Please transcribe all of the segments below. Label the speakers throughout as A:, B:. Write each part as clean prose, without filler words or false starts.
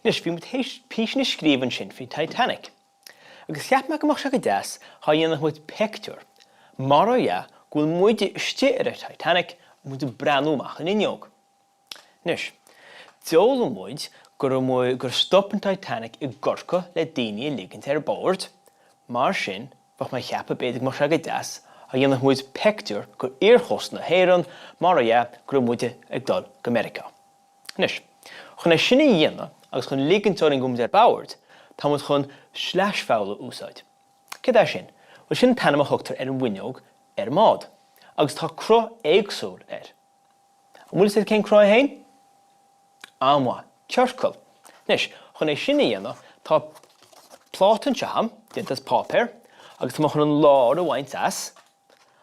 A: Anois, bhí muid théis písín a scríobh ansin faoi Titanic. Agus cheap mé go mbeadh sé go deas dhá dhéanfadh muid peictiúr, mar a dhea go bhfuil muide istigh ar an Titanic agus muid ag breathnú amach an fhuinneog. Anois, d'fhoghlaim muid go raibh muid, gur stop an Titanic i gCorcaigh le daoine a ligint ar bord, mar sin bheadh mé ag ceapadh b'fhéidir go mbeadh sé go deas dhá dhéanfadh muid peictiúr go iarchósta na hÉireann, mar a dhea go raibh muide ag dul go Meiriceá. Anois, chun é sin a dhéanamh agus chun ligint orainn go bhfuil muid ar bord, tá muid chun sleaisbhalla a úsáid. Céard é sin? Bhuel, sin an t-ainm a thugtar ar an bhfuinneog ar an mbád. Agus tá cruth éagsúil air. An bhfuil fhios agat cén cruth é féin? An-mhaith, ciorcal. Anois, chun é sin a dhéanamh, tá pláta anseo agam, déanta as páipéar, agus tá mé chun an lár a bhaint as,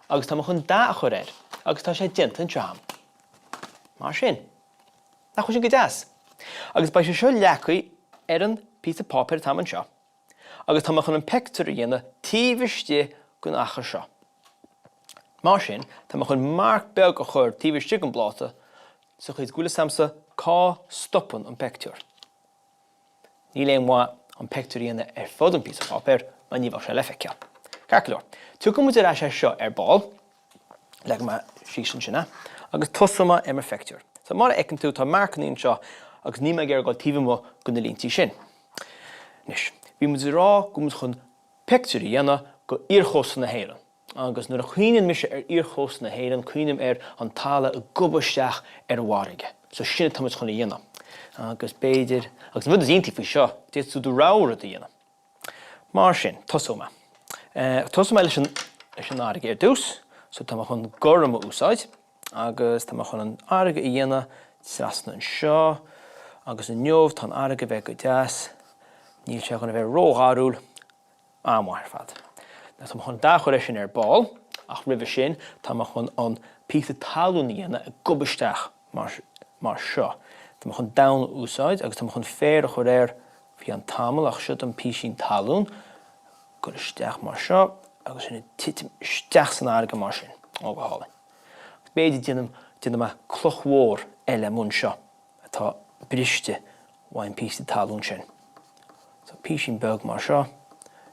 A: agus tá mé chun dath a chur air agus tá sé déanta anseo agam. Mar sin. Nach bhfuil sin go deas? Agus beidh sé seo leagtha ar an píosa páipéir atá agam anseo agus tá mé chun an peictiúr a dhéanamh taobh istigh den achar seo. Mar sin, tá mé chun marc beag a chur taobh istigh den bpláta sa chaoi is go bhfuil fhios agamsa cá stopann an peictiúr. Níl aon mhaith an peictiúr a dhéanamh ar fud an píosa páipéir mar ní bheadh sé le feiceáil. Ceart go leor, tiocfaidh muid ar ais air seo ar ball, leagfaidh mé síos ansin é, agus tosóidh mé ar mo pheictiúr. So mar a fheiceann tú tá marcanna anseo agus níl mé ag iarraidh dul taobh amuigh de na líntí sin. Anois, bhí muid ag rá go bhfuil muid chun peictiúr a dhéanamh go iarchósta na hÉireann. Agus nuair a chuimhníonn mise ar iarchósta na hÉireann, cuimhním ar an talamh ag gobadh isteach ar an bhfarraige. So sin atá muid chun a dhéanamh. Agus b'fhéidir, agus an rud is iontaí faoi seo, d'fhéadfadh tú do rogha rud a dhéanamh. Mar sin, tosóidh mé. Tosóidh mé leis an, leis an fharraige ar dtús. So tá mé chun gorm a úsáid agus tá mé chun an fharraige a dhéanamh trasna anseo. Agus inniu tá an fharraige a bheith go deas. Níl sé chun a bheith ródhathúil. An-mhaith ar fad. Now tá mé chun dath a chur air sin ar ball, ach roimhe sin tá mé chun an píosa talún a dhéanamh ag gobadh isteach mar, mar seo. Tá mé chun donn a úsáid agus tá mé chun féar a chur air faoi cheann tamaill ach seo an písín talún, ag dul isteach mar seo agus sin ag titim isteach san fharraige mar sin. Ó, go hálainn. Agus b'fhéidir déanfaidh, déanfaidh mé cloch mhór eile amuigh anseo. atá briste uaidh an píosa talún sin. So písín beag mar seo,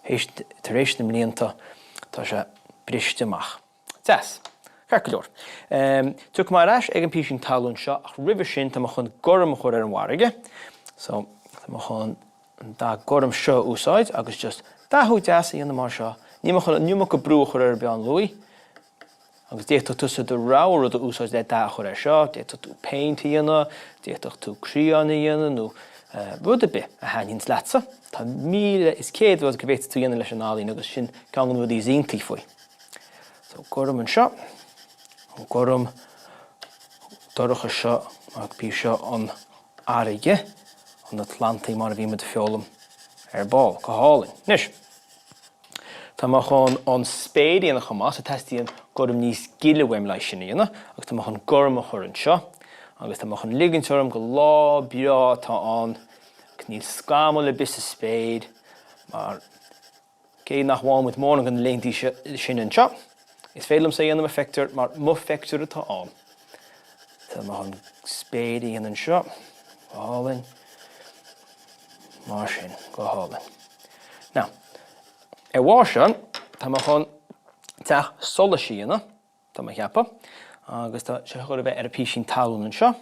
A: théis, tar éis na mblianta, tá sé briste amach. Deas. Ceart go leor. Tiocfaidh mé ar ais ag an písín talún seo ach roimhe sin tá mé chun gorm a chur ar an bhfarraige. So tá mé chun an dath gorm seo a úsáid agus just dathú deas a dhéanamh mar seo. Níl mé chun an iomarca brú a chur ar an bpeann luaidhe. Agus d'fhéadfadh tusa do rogha rud a úsáid le dath a chur air seo, d'fhéadfadh tú péint a dhéanamh, d'fhéadfadh tú criáin a dhéanamh nó rud ar bith a thaitníonns leatsa. Tá 1,100 rud go bhféadfadh tú a dhéanamh leis an ealaín agus sin ceann de na rudaí is iontaí faoi. So gorm anseo, an gorm dorcha seo mar b'í seo an fharraige, an Atlantaigh mar a bhí muid ag foghlaim ar ball. Go hálainn. Anois. Tá mé chun an spéir a dhéanamh chomh maith, so teastaíonn gorm níos gile uaim le sin a dhéanamh, agus tá mé chun gorm a chur anseo, agus tá mé chun ligint orm gur lá breá atá ann, agus níl scamall ar bith sa spéir, mar cé nach bhfaigheann muid mórán de na laethanta sin anseo, is féidir liomsa a dhéanamh mo phictiúr, mar mo phictiúr atá ann. Tá mé chun spéir a dhéanamh anseo, go hálainn. Mar sin, go hálainn. Now, ar bharr seo, tá mé chun teach solais a dhéanamh, tá mé ag ceapadh, agus tá sé chun a bheith ar an písín talún anseo.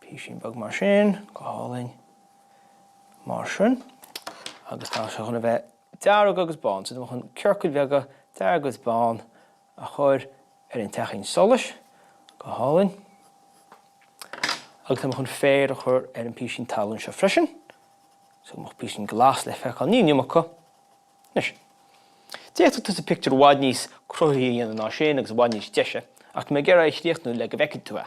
A: Písín beag mar sin, go hálainn, mar sin. Agus tá sé chun a bheith dearg agus bán, so tá mé chun ciorcail bheaga dearg agus bán a chur ar an teachín solais, go hálainn. Agus tá mé chun féar a chur ar an písín talún seo freisin, so go mbeadh písín glas le feiceáil, ní an iomarca. Anois, d'fhéadfadh tusa pictiúr i bhfad níos cruthaithí a dhéanamh ná sin agus i bhfad níos deise, ach tá mé ag iarraidh é a chríochnú le go bhfeicfidh tú é.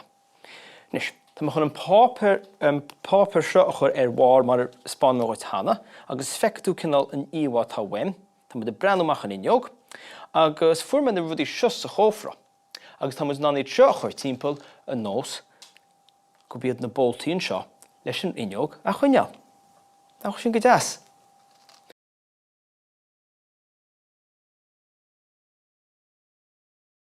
A: Anois, tá mé chun an páipéar, an páipéar seo a chur ar bharr mar a 'speáin mé dhuit cheana, agus feicfidh tú cineál an íomhá atá uaim. Tá muid ag breathnú amach an fhuinneog agus fuair mé na rudaí seo sa chófra agus tá muid in ann iad seo a chur timpeall ar nós gurb iad na boltaí anseo leis an fhuinneog a choinneáil. Nach bhfuil sin go deas?